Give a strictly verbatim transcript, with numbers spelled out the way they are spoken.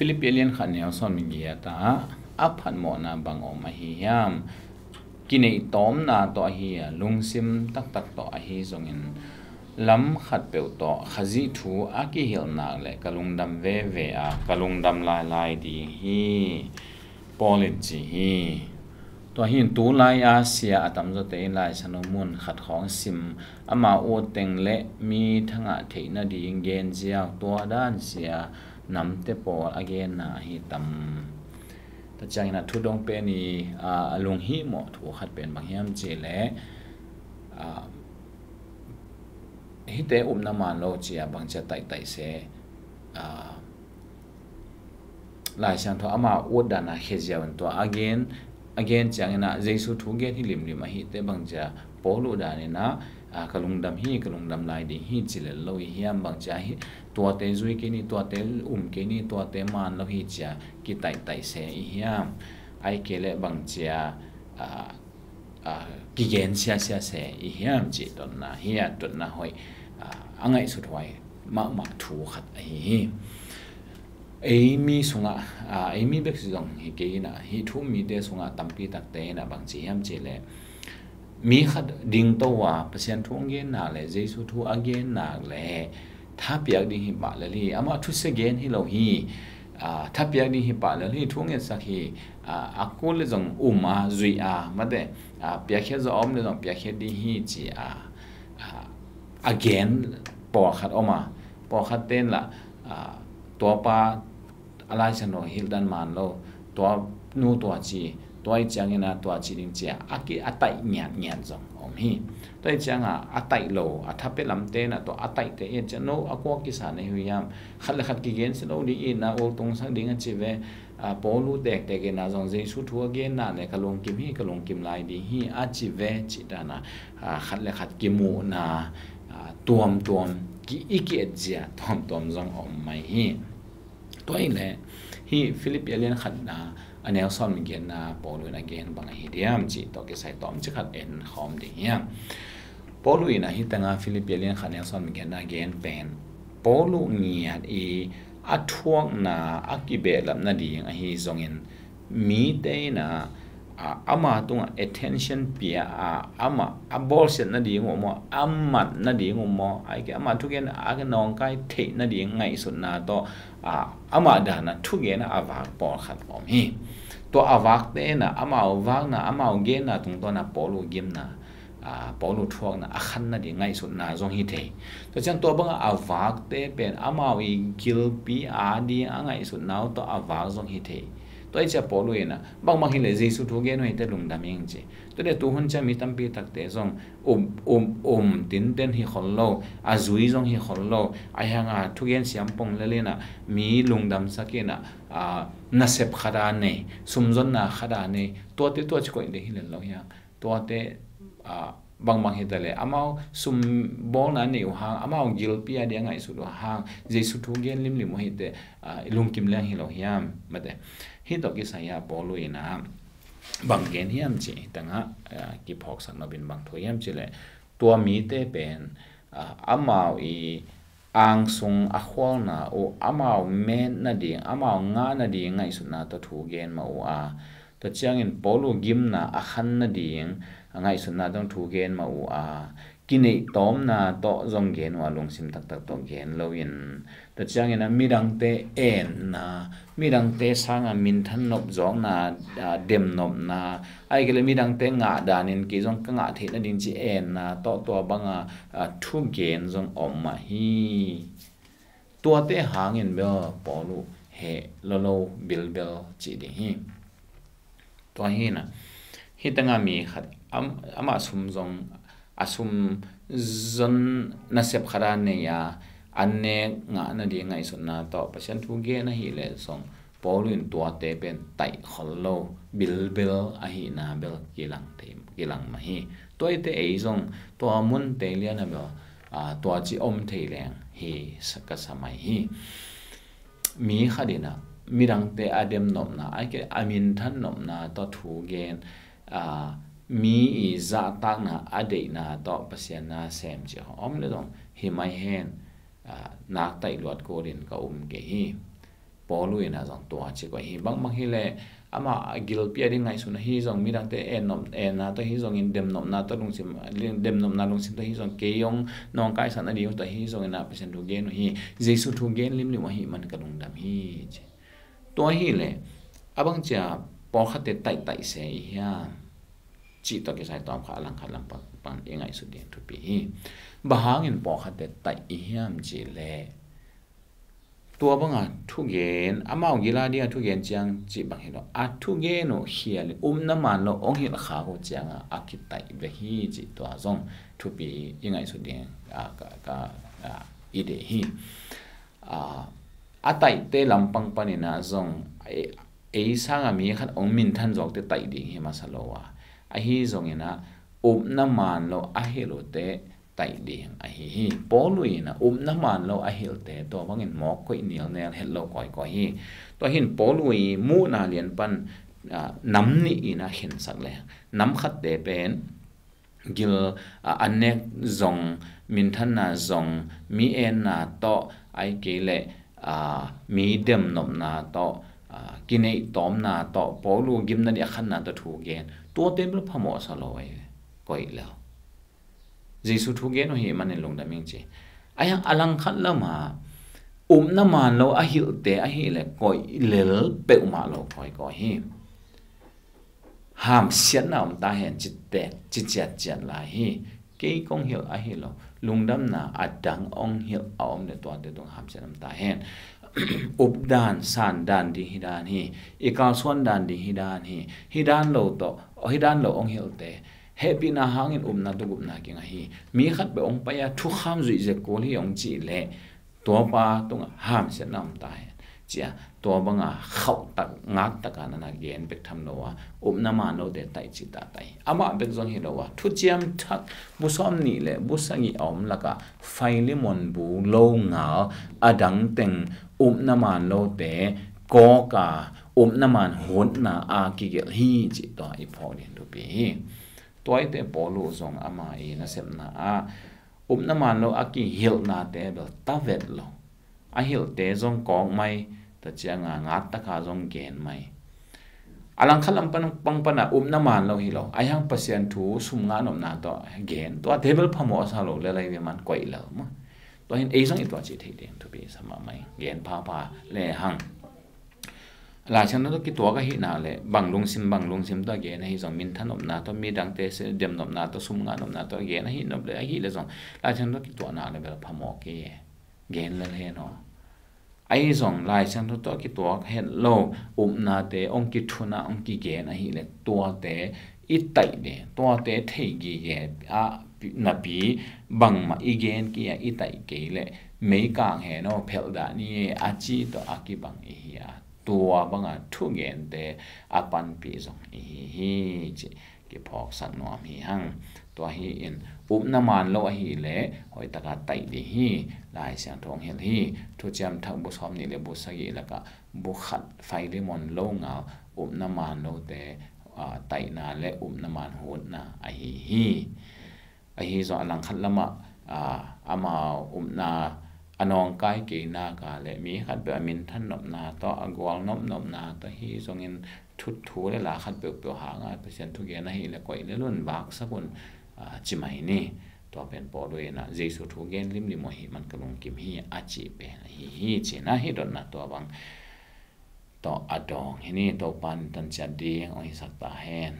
Philippi a lian khat neu sawm le giat ah a phatmawhna bang om ahi hiam? Kineih tawmna tawh ahi a, lungsim taktak tawh ahi zongin lam khatpeuh tawh Khazih thu a kihilhnak le ka lungdam veve a, ka lungdam lailai ding hi, Paul in ci hi. Tua hi in tulai a sia a tamzawte in Lai Siangtho mun khat khawng sim, ama ut teng le mi thangah theih nading gen ziau, tua dan sia namte pawl a genna ahi tam. Tua ciangin a thu dong pen i, a, a lunghimawh thu khat pen bang hiam cih leh, a, hihte upna man lo ci a bang ci a taihtaih se, a, Lai Siangtho ama ut dan a khia ziau in tua a gen, a gen ciangin a Jesu thu gen hi limlim ahih teh bang ci a Paul uh dan in a, a, ka lungdam hi, ka lungdam lai ding hi ci lel lo i hiam? Bang ci a hi, tuate zui kei ni, tuate um kei ni, tuate man lo hi ci a kitaihtaih se i hiam? Ahih kei leh bang ci a, a, a, kigen siasia se i hiam cih dotna hi a, dotna hoih, a, a ngaihsut huai mahmah thu khat ahi hi. Ei mi sungah, a, ei mi bek zong hi kei in a, hih thu um mite sungah tampi takte in a bang ci hiam cih leh, mi khat dingto a Pasian thu a genna le Jesu thu a genna le thapiak ding hi pah lel hi. Amah thusia gen hi lo hi. A, thapiak ding hi pah lel hi, thu ngetsak hi. A, a kul le zong um a, zuih a, mate, a, piakkhiat zaw a om le zong piakkhiat ding hi ci a, a, a gen pawlkhat om a, pawlkhat ten lah, a, tuapa a Lai Siangtho hilhdan man lo, tua nu tua ci, tua i ciangin a tua ci ding ci a, a ki a taih ngiatngiat zong om hi. Tua i cianga a taih lo, a thapia lamte na tua a taihte i ciang no a kua kisa na hi hiam? Khat le khat kigen si lo ding i na ultungsak ding a ci ve. A, Paul uh tektek in a zong Jesu thu a genna le ka lungkim hi, ka lungkim lai ding hi a ci ve cih dan a, a, khat le khat kimuhna, a, tuamtuam ki i ki-etzia tuamtuam zong om mai hi. Tua hi leh hih Philippi a lian khatna a neu sawm le giatna Paul in a gen bang ahi diam cih tawh kisai tawmcik khat en khawm ding hiam? Paul in a hih tanga Philippi a lian khat neu sawm le giatna a gen pen Paul ngiat i a thuakna a kibehlap nading ahi zongin mite in a, a, ama tungah attention pia a, ama a bawlsiat nading uh maw, a mat nading uh maw, ahih kei ama thugen a nawngkai theih nading ngaihsutna tawh, a, ama dan a thugen a a vak pawlkhat om hi. Tua a vakte in a amau vakna, amau genna tungtawn a Paul uh gimna, a, Paul uh thuakna a khan nading ngaihsutna zong hi thei. Tua ciang tua bangah a vakte pen amau i gilpi a ding a ngaihsutna uh tawh a vak zong hi thei. Tua i cia Paul uh in a bangbang hi leh Jesu thu gen uh hi teh lungdam ing ci. Tua leh tuhun cia mi tampi takte zong um, um, um tinten hi khol lo, a zui zong hi khol lo, a hiang a thugen siam pong lel in a mi lungdamsak in a, a, nasep khat a nei, sumzonna khat a nei, tuate tua ci koih ding hi lel lo hiang. Tuate, a, bangbang hi ta leh amau sum bawlna nei uh hang, amau gilpi a ding a ngaihsut uh hang Jesu thu gen limlim uh hi teh, a, lungkim leng hi lo hiam? Mate. Hih tawh kisai a Paul uh in a bang gen hiam cih hih tangah, a, kiphawksak nop in bang thu hiam cih leh tua mite pen, a, amau i angsung a khualna uh, amau met nading, amau ngah nading ngaihsutna tawh thu gen mah uh a, tua ciangin Paul uh gimna a khan nading a ngaihsutna tawh thu gen mah uh a, kineih tawmna tawh zong gen uh a, lungsim taktak tawh gen loin, tua ciangin a midangte enna, midangte sanga minthan nop zawkna, a, demnopna, ahih kei leh midangte ngah danin kei zong ka ngah theih nading ci enna tawh tua banga, a, thugen zong om mah hi. Tuate hangin bel Paul uh heh lolo bilbel cih ding hi. Tua hi in a, hih tanga mi khat am-, amah sum zong, a sum zon nasep khat a nei a, an nek ngah nading ngaihsutna tawh Pasian thu gen ahih leh zong Paul in tuate pen taih khol lo, bilbel ahihna bel kilang thei, kilang mah hi. Tua hi teh ei zong tua munte lian a bel, a, tua ci om thei leng hi sa-, ka sa mai hi. Mi khat in a midangte a demnopna, ahih kei leh a minthan nopna tawh thu gen, a, mi i zahtakna a deihna tawh Pasian na sem cih om leh zong hi mai hen, a, naktaih luat kul in ka um kei hi. Paulu in ah zong tua ci koih hi. Bangbang hileh amah a gilpi a ding ngaihsun ahi zong, midangte en nop, enna tawh hi zongin, dem nopna tawh lungsim, dem nopna lungsim tawh hi zong, kei hong nawngkaisak nading uh tawh hi zongin ah Pasian thu gen uh hi. Jesu thu gen limlim uh ahih man ka lungdam hi ci. Tua hileh a bang cia pawlkhatte taihtaih se i hiam cih tawh kisai tawm kha a langkhat lampang i ngaihsut ding thupi hi. Bang hangin pawlkhatte taih i hiam cih leh, tua banga thugen, amau gila dinga thugen ciang cih bang hi lo. A thugen uh khial in upna man lo hong hilh khak uh cianga a kitaih bek hi cih tua zong thupi i ngaihsut ding, a, ka, ka, a, i deih hi. A, a taihte lampang panin ah zong ei, ei sanga mi khat hong minthan zawkte taih ding hi masa lo a, ahi zongin ah upna man lo a hilh uhte taih ding ahi hi. Paulu in ah upna man lo a hilhte tua bangin mawk koih nilnel het lo kawikawi hi. Tua hin Paulu i muhna lian pan, a, nam nih in a khensak le, nam khatte pen gil, a, an nek zong, minthanna zong, mi enna tawh, ahih kei leh, a, mi dem nopna tawh, a, kineih tawmna tawh, Paulu gimna ding a khanna tawh thu gen. Tuate bel phamawh sa lo ei, koih lel. Jesu thu gen uh ahih manin lungdam ing ci. Ahi hang a langkhat lama upna man lo a hilhte ahih leh koih lel peuhmah lo kawikawi hi. Hamsiatna om ta hen, ci tek, ci ciatciat lai hi. Kei kong hilh ahi lo, lungdamna a dang hong hilh a om leh tuate tung hamsiat om ta hen. Updan, sandan ding hi dan hi. I kalsuan dan ding hi dan hi. Hi dan lo tawh, hi dan lo hong hilhte hehpihna hangin upna tawh gupna kingah hi. Mi khat bek hong pai a thukham zuih zek kul hi hong cih leh tuapa tungah hamsiatna om ta hen. Cia, tua banga khauhtak, ngaktaka nana gen bek tham lo a, upna man lote taih cih ta taih hi. Amah bek zong hi lo a, Thuciam Thak bu sawm nih le bu sagih a om lakah Filemon bu lo ngal a dang teng upna man lote kawka upna man hutna a kigelh hi cih tua i phawk ding thupi hi. Tua ahih teh Paulu zong ama i nasepna ah upna man lo a kihilhnate bel ta vet lo. A hilhte zong kawk mai, tua cianga ngaktaka zong gen mai. A langkhat lampang pana upna man lo hi lo. Ahi hang Pasian thu sum ngah nopna tawh gen. Tuate bel phamawh sa lo lel ahi ve man koih lel maw. Tua hin ei zong i tua cih theih ding thupi sa mahmah ing. Gen phapha le hang. Laisiangtho tawh kituak ahih nak leh bang lungsim, bang lungsim tawh gen ahi zong, minthan nopna tawh, midangte dem nopna tawh, sum ngah nopna tawh gen ahih nop leh, ahih leh zong Laisiangtho tawh kituak nak leh bel phamawh kei e. Gen lel hen aw. Ahi zong Laisiangtho tawh kituak het lo upnate hong kithun a hong kigen ahih leh tuate i taih ding, tuate thei gige a napi bangmah i gen kei a i taih kei leh meikang hen aw, phelh dah ni e a ci tawh a kibang i hi a, tua banga thugente a panpih zong i hi hi cih kiphawksak nuam hi hang. Tua hi in upna man lo ahih leh hoihtaka taih ding hi. Laisiangtho hong hilh hi. Thuciam Thak bu sawm nih le bu sagih lakah bu khat Filemon lo ngal upna man lote, a, taihna le upna man hutna ahi hi. Ahi zong a langkhat lamah, a, ama upna a nawngkai kei nak a le mi khat peuh a minthan nopna tawh, a gual nopnopna tawh hi zongin thut thu le la khat peuhpeuh hanga Pasian thu gen ahih leh koih lel un, vaksak un, a, ci mai ni. Tua pen Paulu in ah Jesu thu gen limlim uh ahih man ka lungkim hi a cih pen ahi hi ci-in ah, hih dotna tua bang tawh a dawng hi ni. Topa in tanciat ding hong hisak ta hen.